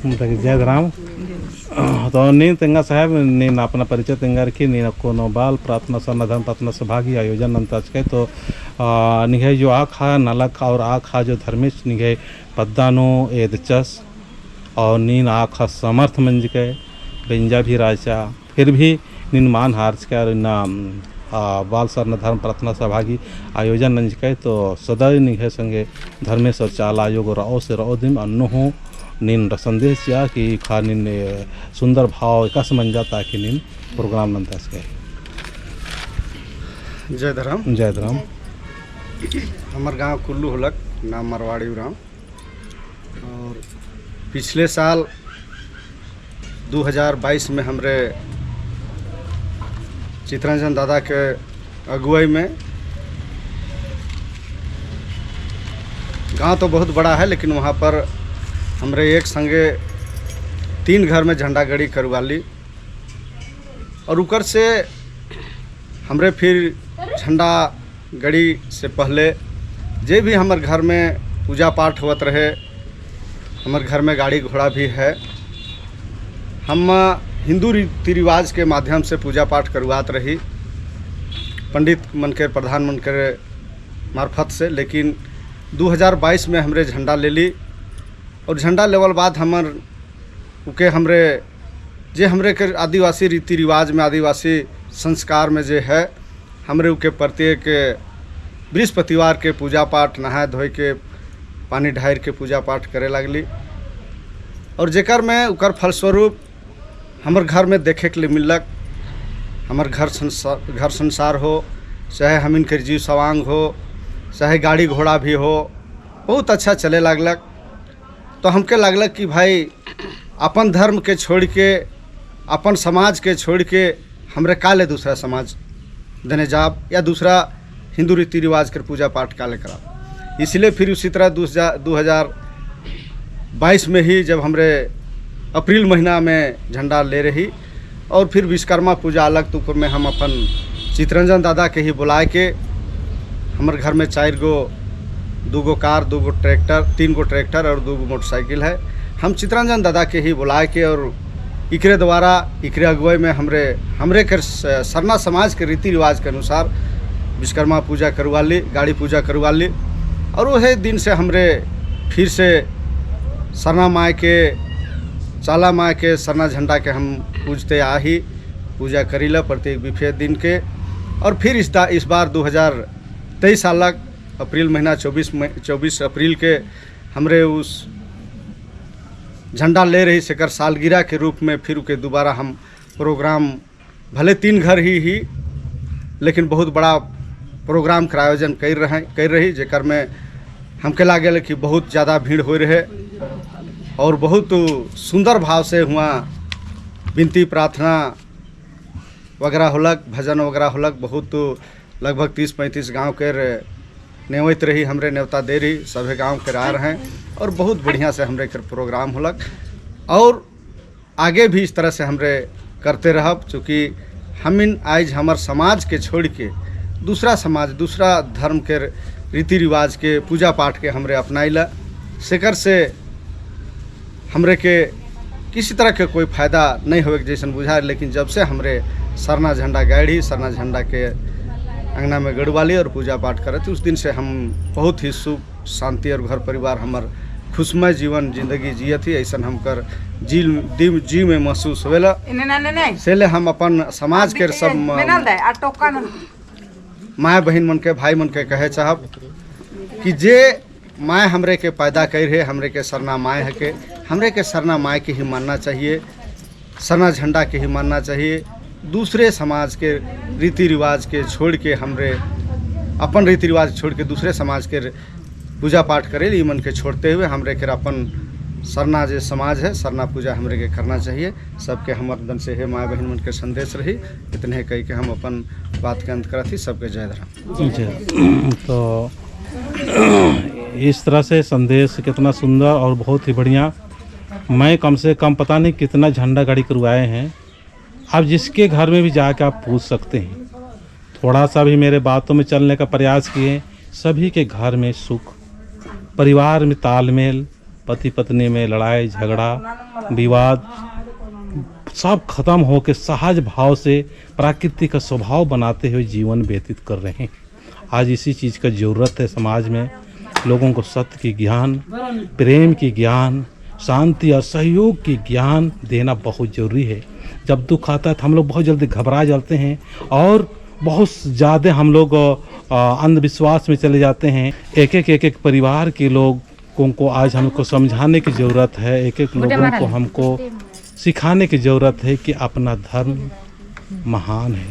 जय राम। तो नीन तेंगा साहब नीन अपना परिचय तेंगा रखी नीन कोनो बाल प्रार्थना सरना धर्म प्रार्थना सभागी आयोजन अंताज के तो निघे जो आखा नलक और आखा जो धर्मेश निघे पद्दानो एदचस और नीन आखा समर्थ मंज के बेंजा भी राजा फिर भी नीन मान हार्च के और ना बाल सरना धर्म प्रार्थना सभागी आयोजन नंज के तो सदैव निघे संगे धर्मेश और चाल आयोग रओ से रओ दिन अन्नो हो नीन संदेश या कि खा नीन सुंदर भाव एकास मन जाता कि नीन प्रोग्राम नंतास के। जय धर्म। जय धर्म। हमार गांव कुल्लू होलक, नाम मारवाड़ी उरांव। और पिछले साल 2022 में हमरे चितरंजन दादा के अगुवाई में, गांव तो बहुत बड़ा है लेकिन वहाँ पर हमरे एक संगे 3 घर में झंडा गड़ी करवा ली और ऊपर से हमरे फिर झंडा गड़ी से पहले जे भी हमार घर में पूजा पाठ होत रहे, हमार घर में गाड़ी घोड़ा भी है, हम हिंदू रीति रिवाज के माध्यम से पूजा पाठ करवात रही पंडित मन के प्रधान मन के मार्फत से। लेकिन 2022 में हमरे झंडा ले ली और झंडा लेवल बाद हमर उके हमरे जे हमरे के आदिवासी रीति रिवाज में आदिवासी संस्कार में जे है हमरे उके प्रत्येक बृहस्पतिवार के पूजा पाठ नहाए धोए के पानी ढार के पूजा पाठ करे लगली और जेकर में उकर फलस्वरूप हमर घर में देखे के लिए मिलक हमर घर संसार हो, चाहे हम इनके जीव सवांग हो, चाहे गाड़ी घोड़ा भी हो, बहुत अच्छा चले लागलक। तो हमके लागलक कि भाई अपन धर्म के छोड़ के अपन समाज के छोड़ के हमरे काले दूसरा समाज देने जाब या दूसरा हिंदू रीति रिवाज के पूजा पाठ काले कराब। इसलिए फिर उसी तरह 2022 में ही जब हमरे अप्रैल महीना में झंडा ले रही और फिर विश्वकर्मा पूजा अलग तो में हम अपन चितरंजन दादा के ही बुलाए के हमारे घर में 4 गो 2 गो कार 2 गो ट्रैक्टर 3 गो ट्रैक्टर और 2 गो मोटरसाइकिल है। हम चितरंजन दादा के ही बुलाए के और इकरे द्वारा इकरे अगुवाई में हमरे हमरे कर सरना समाज के रीति रिवाज के अनुसार विश्वकर्मा पूजा करवा ली, गाड़ी पूजा करवा ली और वही दिन से हमरे फिर से सरना माँ के चाला माँ के सरना झंडा के हम पूजते आही पूजा करीला प्रत्येक विफे दिन के। और फिर इस बार 2023 सालक अप्रैल महीना 24 अप्रैल के हमरे उस झंडा ले रही सेकर सालगिरह के रूप में फिर के दोबारा हम प्रोग्राम भले 3 घर ही लेकिन बहुत बड़ा प्रोग्राम का आयोजन कर रही जेकर में हमके लागल कि बहुत ज़्यादा भीड़ हो रहे और बहुत सुंदर भाव से हुआ विनती प्रार्थना वगैरह होलक, भजन वगैरह होलक। बहुत लगभग 30-35 गांव के नेवत रही, हमरे न्योता दे रही, सभे गांव के आ रहे हैं और बहुत बढ़िया से हमरे के प्रोग्राम होलक। और आगे भी इस तरह से हमरे करते रहब, चूँकि हम इन आज हमार समाज के छोड़ के दूसरा समाज दूसरा धर्म के रीति रिवाज के पूजा पाठ के हमरे अपनाइला, सेकर से हमरे के किसी तरह के कोई फ़ायदा नहीं होवे जैसन बुझा। लेकिन जब से हमरे सरना झंडा गाड़ी सरना झंडा के अंगना में गड़वाली और पूजा पाठ करते उस दिन से हम बहुत ही सुख शांति और घर परिवार हमार खुशमय जीवन जिंदगी जियत ही ऐसा हमकर जी में महसूस होवेला। से हम अपन समाज के सब माँ बहन मन के भाई मन के कहे चाहब कि जे माँ हमरे के पैदा कर है, हमरे के सरना माँ है के हमरे के सरना माँ के ही मानना चाहिए, सरना झंडा के ही मानना चाहिए। दूसरे समाज के रीति रिवाज के छोड़ के हमरे अपन रीति रिवाज छोड़ के दूसरे समाज के पूजा पाठ करे ई मन के छोड़ते हुए हमरे के अपन सरना जो समाज है सरना पूजा हमरे के करना चाहिए। सबके हम दन से हे माँ बहन मन के संदेश रही, इतने कह के हम अपन बात के अंत करती। सबके जय धर्म। तो इस तरह से संदेश कितना सुंदर और बहुत ही बढ़िया। मैं कम से कम पता नहीं कितना झंडा गाड़ी करवाए हैं, आप जिसके घर में भी जाके आप पूछ सकते हैं, थोड़ा सा भी मेरे बातों में चलने का प्रयास किए, सभी के घर में सुख, परिवार में तालमेल, पति पत्नी में लड़ाई झगड़ा विवाद सब खत्म होकर सहज भाव से प्रकृति का स्वभाव बनाते हुए जीवन व्यतीत कर रहे हैं। आज इसी चीज़ का ज़रूरत है समाज में। लोगों को सत्य की ज्ञान, प्रेम की ज्ञान, शांति और सहयोग की ज्ञान देना बहुत ज़रूरी है। जब दुख आता है तो हम लोग बहुत जल्दी घबरा जाते हैं और बहुत ज़्यादा हम लोग अंधविश्वास में चले जाते हैं। एक एक एक एक परिवार के लोगों को आज हमको समझाने की ज़रूरत है। एक एक लोगों को हमको सिखाने की ज़रूरत है कि अपना धर्म महान है।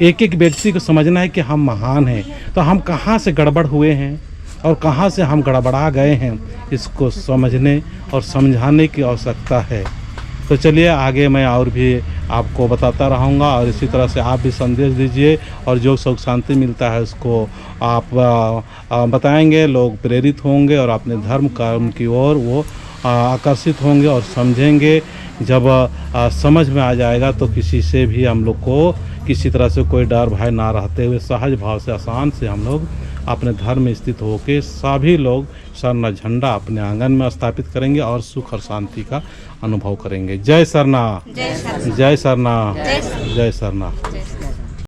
एक एक व्यक्ति को समझना है कि हम महान हैं, तो हम कहाँ से गड़बड़ हुए हैं और कहाँ से हम गड़बड़ा गए हैं, इसको समझने और समझाने की आवश्यकता है। तो चलिए, आगे मैं और भी आपको बताता रहूँगा और इसी तरह से आप भी संदेश दीजिए और जो सुख शांति मिलता है, उसको आप बताएंगे। लोग प्रेरित होंगे और अपने धर्म कर्म की ओर वो आकर्षित होंगे और समझेंगे। जब समझ में आ जाएगा तो किसी से भी हम लोग को किसी तरह से कोई डर भय ना रहते हुए सहज भाव से, आसान से हम लोग अपने धर्म में स्थित होकर सभी लोग सरना झंडा अपने आंगन में स्थापित करेंगे और सुख और शांति का अनुभव करेंगे। जय सरना, जय सरना, जय सरना।